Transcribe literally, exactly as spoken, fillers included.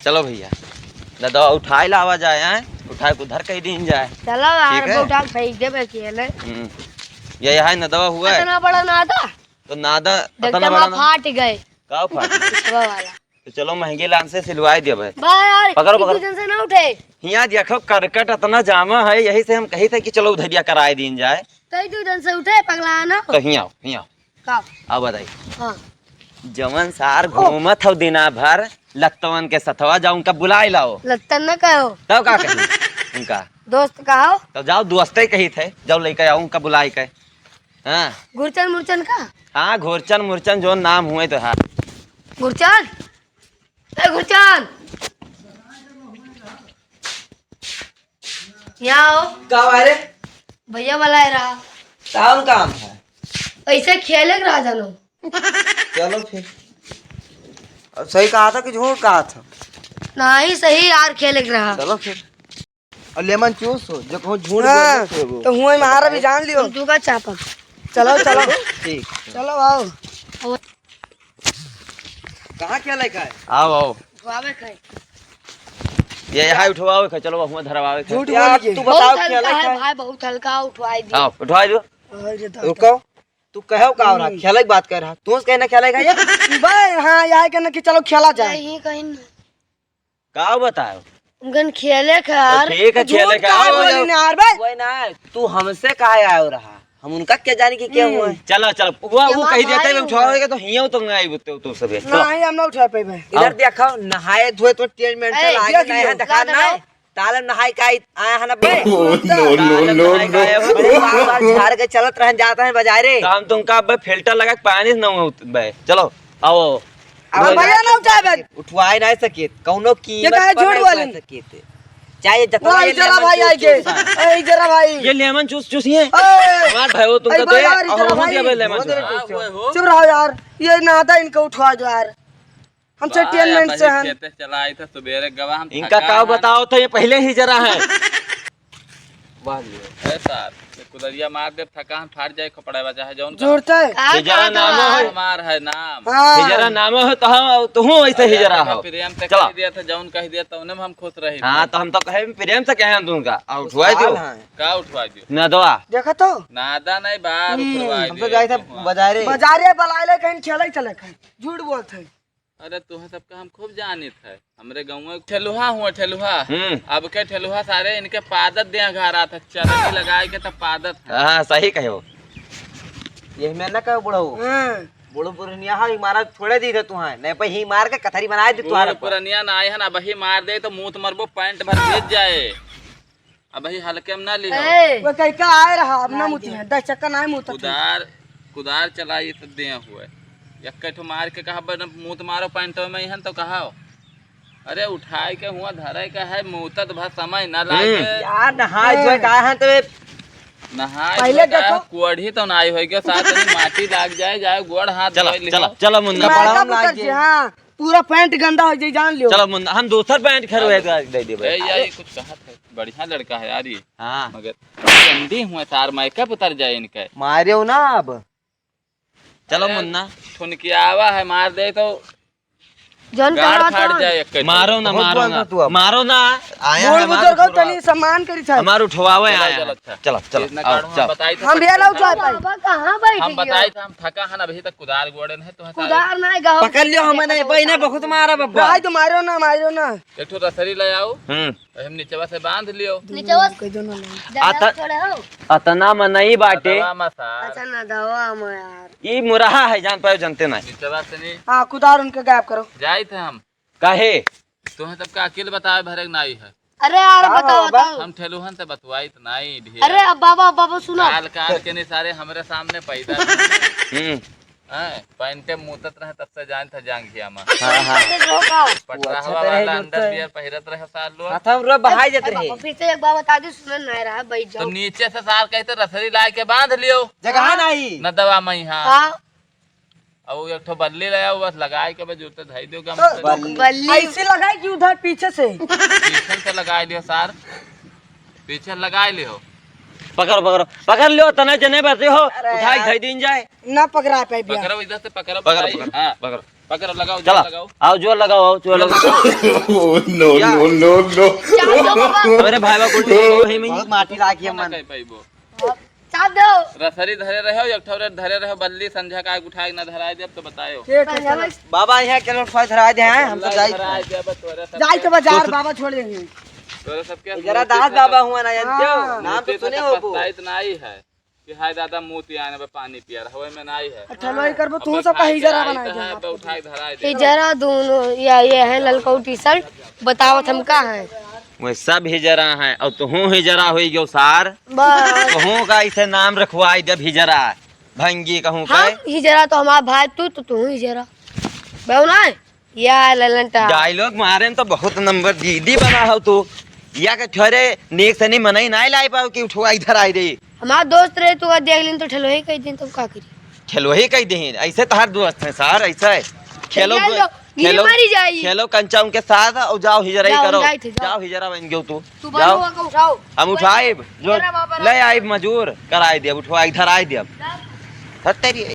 चलो भइया, नदवा उठाए लावा जाए, हैं? उठाए के उधर कइ दीन जाए। चलो यार, ठीक है? उठा के फेंक देबे अकेले। हम्म। ये यहाँ नदवा हुआ है। इतना बड़ा नादा? तो नादा, देखते इतना बड़ा ना- फाट गए। का फाट गए? पिछवा वाला। तो चलो महंगे लान से सिलवाए देबे। बा यार, पकड़ो, इतनी पकड़ो। जल्दी से ना उठे। हियाँ देखो करकट इतना जामा है, यही से हम कही थे कि चलो उधरिया कराए दीन जाए। कई दू दिन से उठे पगला ना। तो हियाँ आओ, हियाँ आओ। का? अब बताई। हाँ। जवन सार घूमत हौ दिना भर लत्तवन के सथवा, जाओ उनका बुलाए लाओ। लत्तन न कहो। तब का कही उनका? दोस्त कहो। तब जाओ दोस्ते कही थे, जाओ लेके आओ उनका बुलाए के। हाँ। घुरचन मुरचन का? हाँ, घुरचन मुरचन जो नाम हुए तो हाँ। घुरचन? ए घुरचन! यहाँ आओ। का बारे? भइया वाला है रहा। कौन काम है? ऐसे खेले के रहा जानो। चलो फिर। अब सही कहा था कि झूठ कहा था? नहीं, सही यार, खेले के रहा। चलो फिर। और लेमन चूस हो, जो कहूँ झूठ हाँ, बोले थे वो। तो हुआ हमारा भी जान लियो। तुम तू का चापक। चलो, चलो। ठीक। चलो, आओ। कहाँ खेले का है? आओ, आओ। उठवावे का है। ये यहाँ उठवावे का है, चलो, वहाँ धरवावे का है। झूठ यार, बोल के। तू बताओ, बहुत खेले हल्का है का है? भाई, बहुत हल्का, उठवाई दी। आओ, उठवाई दो। अरे दादा। रुको, तू कहो का हो रहा? हम्म। खेले की बात कर रहा, तू कहे ना खेले का ये? बे, हाँ, यहाँ कहना कि चलो खेला जाए। नहीं, कहीं नहीं। का बताओ? उनकन खेले का तो यार। ठीक है, झूठ खेले का। काहे आओ, बोली आओ। ना यार बे? वही ना, तू हमसे काहे आयो रहा? हम उनका क्या जाने कि क्या हम्म। हुआ है? चलो, चलो, वो, वो जमा कही देते भाई हैं, हुआ। उठाओगे तो हियाँ तो नहीं आए बोलते हो तुम सभी। चलो। नहीं, हम ना उठा पाएबे। इधर आओ। देखो, नहाए धोए तो टेन मिनट से ए, लागे देख नहीं है, लियो। देखा ला नहीं? दबाओ। तालम नहाए का आइत-, आया है ना बे? Oh, no, no, तालम no, नहाए का no। आया है। अरे, बार-बार झाड़ के चलत रहन जाता है बाजारे। तो हम तुमका अब फिल्टर लगा के पानी से ना उत-, बे। चलो, आओ। अब भैया ना उठाए बे। उठवाए ना सके, कौनो ये कीमत काहे पर झूठ नहीं बोले? उठवा सके थे। चाहे जितना वाह, ये इधर आ लेमन भाई, चूस आई के। चूस है। ए, इधर आ भाई। ये लेमन चूस चूसी है। ए, हमार भाई हो, तुमका ए, दे, भाई, और इधर आ हम भाई। दिया भाई लेमन चूस। चुप रहो यार, ये नादा इनका उठवा दो यार। हम वाह, सेटियन मेंट से भाई, हैं। खेते चला आई था सुबेरे गवा, हम इनका थका का हैं। बताओ तो ये पहले ही जरा है। वाह जी। ए साहब, ये कुदरिया मार दे, थका हम फाट जाए, खपड़ा बजा है जौन का। जोड़ता है। का हिजरा का नामो है। हमार है नाम। हाँ। हिजरा नामो है तो हम, तो हूँ वैसे अरे, हिजरा अपने हो। प्रेम से चला। कह दिया था, जौन कह दिया, तौने में हम खुश रही हाँ, थे। तो हम तो कहे, प्रेम से कहे हम तुमका। आ, उठवाई दो। हाँ। का उठवा दो? नदवा। देखा तो? नादा नहीं, बार हम्म। उठवा हम दो। तो जाए थे बाजारे। बाजारे बलाए ले, कहीं खेले चले, कहीं झूठ बोलत है। अरे, तुहे सबका हम खूब जानित है। हमरे गाँव में ठेलुहा हुआ, ठेलुहा। हम्म। अब के ठेलुहा सारे इनके पादत दे घर आत है, चरनी लगाए के तब पादत है। हाँ, सही कहो। यही में ना कहो बुढ़ऊ। हाँ। बुढ़ऊ पुरनिया है, मारा छोड़े दी थे तुहां, नहीं पे ही मार के कथरी बनाए दी तुहारे बूढ़ पर। पुरनिया ना आए है ना, अब ही मार दे तो मुंह तो मरबो, पैंट भर भीज जाए। अब ही हल्के में ना ली हो। ए! वो कहीं का आए रहा, अब ना ना मुती जी। है, दस चक्कर ना मुतत है। कुदार, कुदार चलाई तो दे हुए। यक्के ठो मार के कहा, "बन, मुंह तो मारो पैंटो में ही हन," तो कहा, "अरे, उठाए के हुआ धरे के है, मुतत भर समय ना लागे।" हम्म। यार, नहाए धोए हम्म। का है तबे? नहाए पहले धोए का देखो। है, कोढ़ी तो नाई होई के साथ में माटी लाग जाए, जाए गोड़ हाथ चलो, धोए लिहो। चलो, चलो मुन्ना। कपड़ा मायका में लाग पुतर जी, जाए। हाँ। पूरा पैंट गंदा हो जाई, जान लियो। चलो मुन्ना, हम दोसर पैंट खरीदवा के दे देबे। ए, यार, ये कुछ कहत है, बढ़िया लड़का है यार ये। हाँ। मगर गंदी हुआ सार, मेकअप उतर जाए इनके। मारियो ना अब। चलो अरे, मुन्ना। ठुनकियावा है, मार दे तो जौन गाड़ करवा फाट तो। जाए एक मारो ना, बहुत मारो बोलता ना। तू अब। मारो ना। आया बूढ़ है हमार बुजुर्ग हो, उठवावे। तनी सम्मान करी था। हमार उठवावे चलो, आया चलो, है। अच्छा। चलो, चलो, इतना आओ, काढ़ो, हम चलो। बताई थे हम भी पटकन ना उठवा था। पाई। बाबा कहाँ बैठ हम गयो? बताई थे, हम थका हन, अभी तक कुदार गोड़े नहीं, तो कुदार नहीं गवा। पकड़ लियो, हमने नहीं, बहिना बहुत मारा बब्बा। भाई तो मारो ना, मारो ना। एक ठो रसरी ले आओ, हम्म। हम निचवा से बांध लियो। निचवा से कह दो ना, नहीं। ज्यादा आता, छोड़े हो। अतना मनई बाटे। अतवा मसा। अच्छा ना, दवा में यार। ई मुरहा है, जान पायो, जानते नहीं। निचवा से नहीं। हाँ, कुदार उनके गायब करो। जाई थे हम। काहे? तुम्हें सबका अकेल बतावे भरे के नाई है। अरे यार, का बताओ, बाबा? बताओ। हम ठेलुहन से बतवाई तो नाई ढेर। अरे अब बाबा, बाबा सुनो। काल, काल के नहीं सारे हमरे सामने पैदा। हम्म। हैं, पैंटे मूतत रहे तब से जान था जांग किया मा। हाँ, हाँ। पटराहवा वो अच्छा तो रहे वाला जो अंडरवियर तो पहिरत रहे सार लोग। हाथ हम रो बहाई जात ए, रहे। बाबा, फिर से एक बार बता दो, सुनन नहीं रहा, बैठ तो जाओ। नीचे से सार कहते रसरी लाए के बांध लियो। जगह हाँ। नहीं। न दवा मई हाँ। हाँ। अब वो एक ठो बल्ली ले आओ, बस लगाए के बस जूते धई दो, गम तो से। बल्ली। बल्ली। ऐसे लगाए कि उधर पीछे से। पीछे से लगाए लियो सार, पीछे लगाए लियो। पकड़, पकड़, पकड़ लियो, तने जने बचे हो, अरे उठाई यार। धई दीन जाए। ना पकड़ा पाए बिया। पकड़ो, इधर से पकड़ो, पकड़, बताइए। पकड़, हाँ। पकड़। पकड़ो, लगाओ, चला। जोर लगाओ। आओ, जोर लगाओ, आओ, जोर लगाओ। Oh, no, क्या? No, no, no। चाप दो बाबा। अरे भाई, बा, कुल ठीक है, वही में। बहुत माटी लागी है मन। कहीं पाइबो। चाप दो। रसरी धरे रहो, एक ठौरे धरे रहो, बल्ली संझा का आग उठाए ना धराए देब तो बतायो। ठीक है, चलो। बाबा, यहाँ के लोग फल धराए दे हैं, हम तो जाई। धराए देब तोरे सब जाई तो के। बाजार, तो बाबा छोड़ देंगे। तोरे सब के जरा दास बाबा हुआ ना जानते हो? हाँ। नाम तो सुने हो वो। पछताइत नाई है। कि हाय दादा, मुँह तियाने बे पानी पिया रहा, हवे में नाई है। अच्छा, लोई करबो, अब तू सब का बैठाई हिजरा दे, बनाई आई दे। तो है, अब उठाई धराई दे। हिजरा दोनों, या ये है ललकऊ टी-शर्ट, बतावत हम का है? वे सब हिजरा हैं, और तुहूँ हिजरा होई गयो सार। बस। तुहूँ का इसे नाम रखवाई देब हिजरा, भंगी कहूँ हम के। हिजरा तो हमार भाई, तू तो तू हिजरा। बेउ ना है? या ललंटा। डायलॉग मारे में तो बहुत नंबर दीदी बना हो तू। या के ठहरे नेक से नहीं मनई नाई लाई पाओ कि उठवा इधर आई रही। हमार दोस्त रहे तू का देख लेन तो ठेलवही कह दिन तब का करी। ठेलवही कह दिन, ऐसे तो हर दोस्त हैं सर, ऐसे है। खेलो, ये लो, ये खेलो, मरी जाई। खेलो कंचा उनके साथ और जाओ हिजरा ही जाओ, करो। जाओ, जाओ। जाओ हिजरा बन गयो तू। तू जाओ। बनो का उठाओ। हम उठाइब, जो हिजरा बाबा ले आइब मजूर, कराई दिया, उठवा इधर आई दिया। जाओ। हट तेरी।